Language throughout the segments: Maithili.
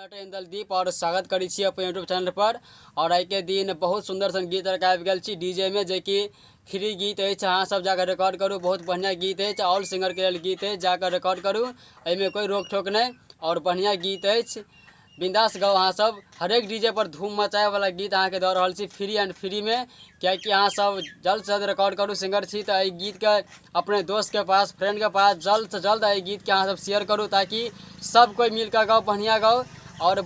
हम इंदलदीप और स्वागत करै छी अपन यूट्यूब चैनल पर। और आइ के दिन बहुत सुंदर सन गीत आबि गेल छी डीजे में, जेकि फ्री गीत अछि। अहाँ सब जाकर रिकॉर्ड करू, बहुत बढ़िया गीत अछि, ऑल सिंगर के लेल गीत अछि, जाकर रिकॉर्ड करू, एहिमे कोई रोक ठोक नहि और बढ़िया गीत अछि। बिंदास गाओ अहाँ सब, हरेक डीजे पर धूम मचाए वाला गीत अहाँके दऽ रहल छी फ्री एंड फ्री में, कियाकि अहाँ सब जल्द से जल्द रिकॉर्ड करू। सिंगर छी तऽ एहि गीतके अपने दोस्त के पास, फ्रेंड के पास जल्द से जल्द एहि गीतके अहाँ सब शेयर करू, ताकि सब कोई मिलकर गाओ, बढ़िया गाओ और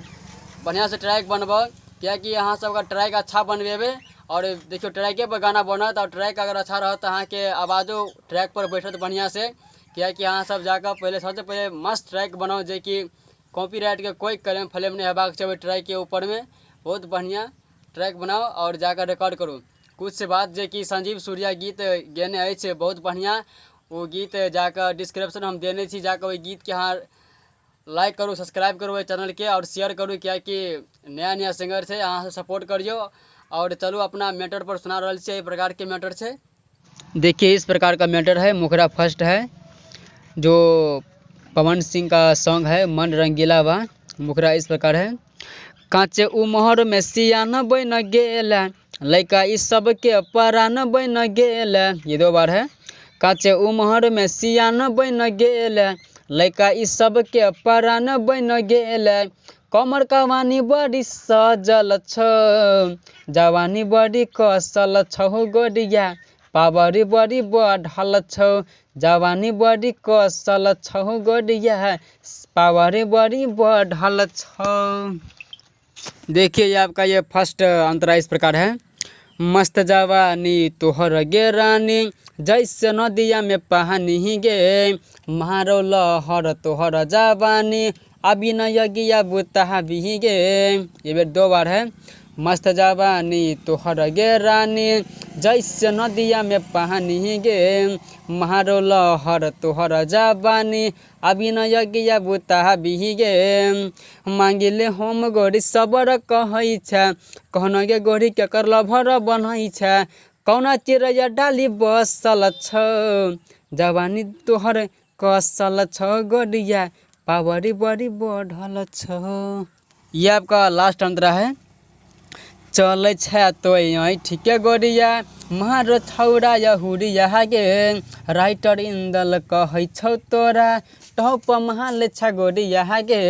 बढ़िया से ट्रैक बनबाउ। कियाकि अहाँ सब अगर ट्रैक अच्छा बनबेबै और देखियौ ट्रैके पर गाना बनत और ट्रैक अगर अच्छा रहत तऽ अहाँके आवाजो ट्रैक पर बैठत बढ़िया से। कियाकि अहाँ सब जाकऽ पहिले सबसे पहिले मस्त ट्रैक बनाउ, जेकि कॉपीराइट के कोई क्लेम फ्लेम नहीं हेबाक छै ओहि ट्रैक के ऊपर में। बहुत बढ़िया ट्रैक बनाओ और जाकर रिकॉर्ड करू। कुछ बात जे कि संजीव सूर्या गीत गेने अछि बहुत बढ़िया, ओ गीत जाकर डिस्क्रिप्शन हम देने छी, जाकर ओहि गीत के अहाँ लाइक करू, सब्सक्राइब करू ओहि चैनल के और शेयर करू, कियाकि नया नया सिंगर छै, अहाँ सब सपोर्ट करियौ। और चलू अपना मैटर पर सुना रहल छी, एहि प्रकार के मैटर छै। देखिए इस प्रकार का मैटर है, मुखड़ा फर्स्ट है जो पवन सिंह का सॉन्ग है मन रंगीला बा। मुखड़ा इस प्रकार है। कांचे उमर में सियान बन गेल, लइका इस सब के परान बन गेल। ये दो बार है। कांचे उमर में सियान बन गेल, लइका इस सब के परान बन गेल। कमर कवानी बड़ी सजल छौ, जवानी बड़ी कसल छौ गोरिया, पावरी बड़ी बढ़ल छौ, जवानी बड़ी कसल छौ गोरिया, पावरी बड़ी बढ़ल छौ। देखिए ये आपका ये फर्स्ट अंतरा इस प्रकार है। मस्त जवानी तोहर गे रानी, जैसे नदिया में पानी गे, मारो लहर तोहर जवानी, अभी न यगिया बुता भी गे। ये बेर दो बार है। मस्त जवानी तोहर गे रानी, जैसे नदिया में पानी गे, मारो लहर तोहर जवानी, अभी न यगिया बुता भी गे। मांगिले हम गोरी सबर कहै छै, कहन गे गोरी केकर लभर बनै छै, कौना चिड़ैया डाली बसल छौ, जवानी तोहर कसल छौ गोरिया, पावरी बड़ी बढ़ल छौ। ये आपका लास्ट अंतरा है। चलै छै तो ठीके गोरिया, मारो छौड़ा यहुरिया गे, राइटर इंदल कहै छौ तोरा, टॉप महाल छै गोरिया गे।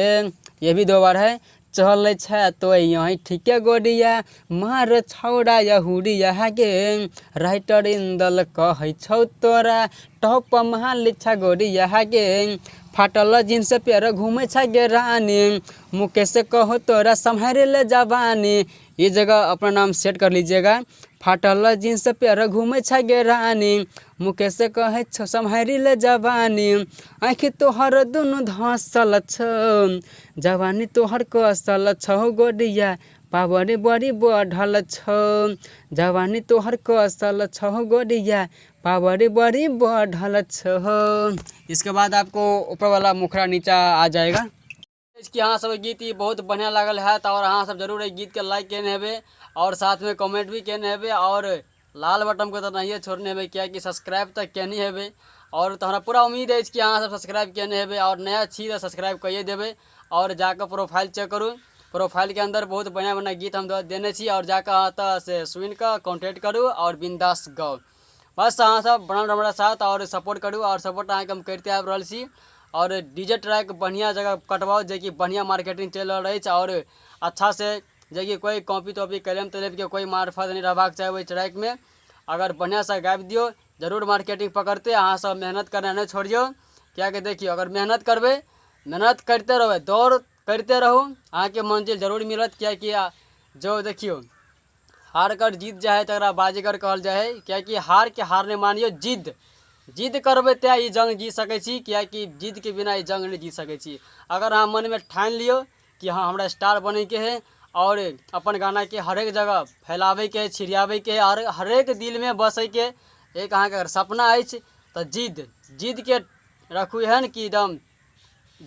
ये भी दो बार है। चलै छै तो ठीके गोरिया, मारो छौड़ा यहुरिया गे, राइटर इंदल कहै छौ तोरा, टॉप महाल छै गोरिया गे। फाटल जींस पेर घूमै छै गे रानी, मुकेश कहो तोरा सम्हारे ले जवानी। ये जगह अपना नाम सेट कर लीजिएगा। फाटल जींस पेर घूमै छै गे रानी, मुकेश कहै छौ सम्हारी ले जवानी, आँखि तोहर दुनू धसल छौ, जवानी तोहर कसल छौ गोरिया, पावरी बड़ी बढ़ल छौ, जवानी तोहर कसल छौ गोरिया, पावरी बड़ी बढ़ल छौ। इसके बाद आपको ऊपर वाला मुखड़ा नीचा आ जाएगा। कि अहाँ सब गीत ई बहुत बढ़िया लागल हैत और अहाँ सब जरूर एहि गीत के लाइक केने हेबै और साथ में कमेंट भी केने हेबै और लाल बटन को तो नहिए छोड़ने हेबै, कियाकि सब्सक्राइब तऽ केने हेबै। और तऽ हमरा पूरा उम्मीद अछि कि अहाँ सब सब्सक्राइब केने हेबै और नया छी तऽ सब्सक्राइब कइए देबै और जाकऽ प्रोफाइल चेक करू, प्रोफाइल के अंदर बहुत बढ़िया बढ़िया गीत हम देने छी और जाकऽ अहाँ तऽ से सुनिकऽ कॉन्टेक्ट करू और बिंदास गाउ। बस अहाँ सब बनल हमरा साथ और सपोर्ट करू और सपोर्ट अहाँके हम करिते आबि रहल छी। और डीजे ट्रैक बढ़िया जगह कटवाउ, जेकि बढ़िया मार्केटिंग चलि रहल अछि और अच्छा से, जेकि कोई कॉपी तॉपी क्लेम तलेम के कोई मार्फत नहीं रहबाक चाही ओहि ट्रैक में। अगर बढ़िया से गाबि दियौ जरूर मार्केटिंग पकड़तै। अहाँ सब मेहनत करनाइ नहि छोड़ियौ, कियाकि देखियौ अगर मेहनत करबै, मेहनत करिते रहबै, दौड़ करिते रहू, अहाँके मंजिल जरूर मिलत। कियाकि जो देखियौ हार कर जीत जाइ है तकरा बाजीगर कहल जाइ है, कियाकि हार के हार नहि मानियौ, जिद जिद करबै तैं ई जंग जीत सकै छी, कियाकि जिद के बिना ई जंग नहि जीत सकै छी। अगर अहाँ मनमे ठानि लियौ कि हँ हमरा स्टार बनैके है और अपन गानाके हरेक जगह फैलाबैके है, छिड़ियाबैके है और हरेक दिलमे बसैके एक अहाँके अगर सपना अछि तऽ जिद जिदके रखू एहन कि एकदम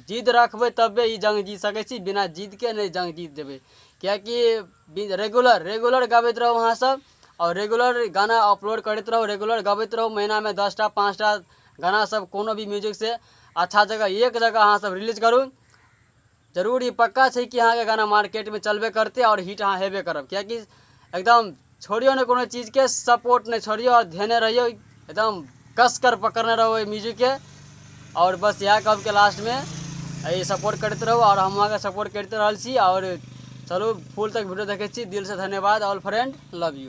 जिद रखबै तबे ई जंग जीत सकै छी, बिना जिदके नहि जंग जीत जेबै। कियाकि रेगुलर रेगुलर गबैत रहू अहाँ सब और रेगुलर गाना अपलोड करैत रहू, रेगुलर गबैत रहू, महीनामे 10टा 5टा गाना सब कोनो भी म्यूजिक से अच्छा जगह एक जगह अहाँ सब रिलीज करू। जरूर ई पक्का छै कि अहाँके गाना मार्केटमे चलबे करतै आओर हिट अहाँ हेबे करब, किएकि एकदम छोड़ियौ नहि कोनो चीजके, सपोर्ट नहि छोड़ियौ आओर धेने रहियौ, एकदम कस कर पकड़ने रहू ओहि म्यूजिकके। आओर बस इएह कहब कि लास्टमे ई सपोर्ट करैत रहू आओर हम अहाँके सपोर्ट करिते रहल छी। आओर चलू फुल तक वीडियो देखै छी, दिलसँ धन्यवाद ऑल फ्रेंड, लव यू।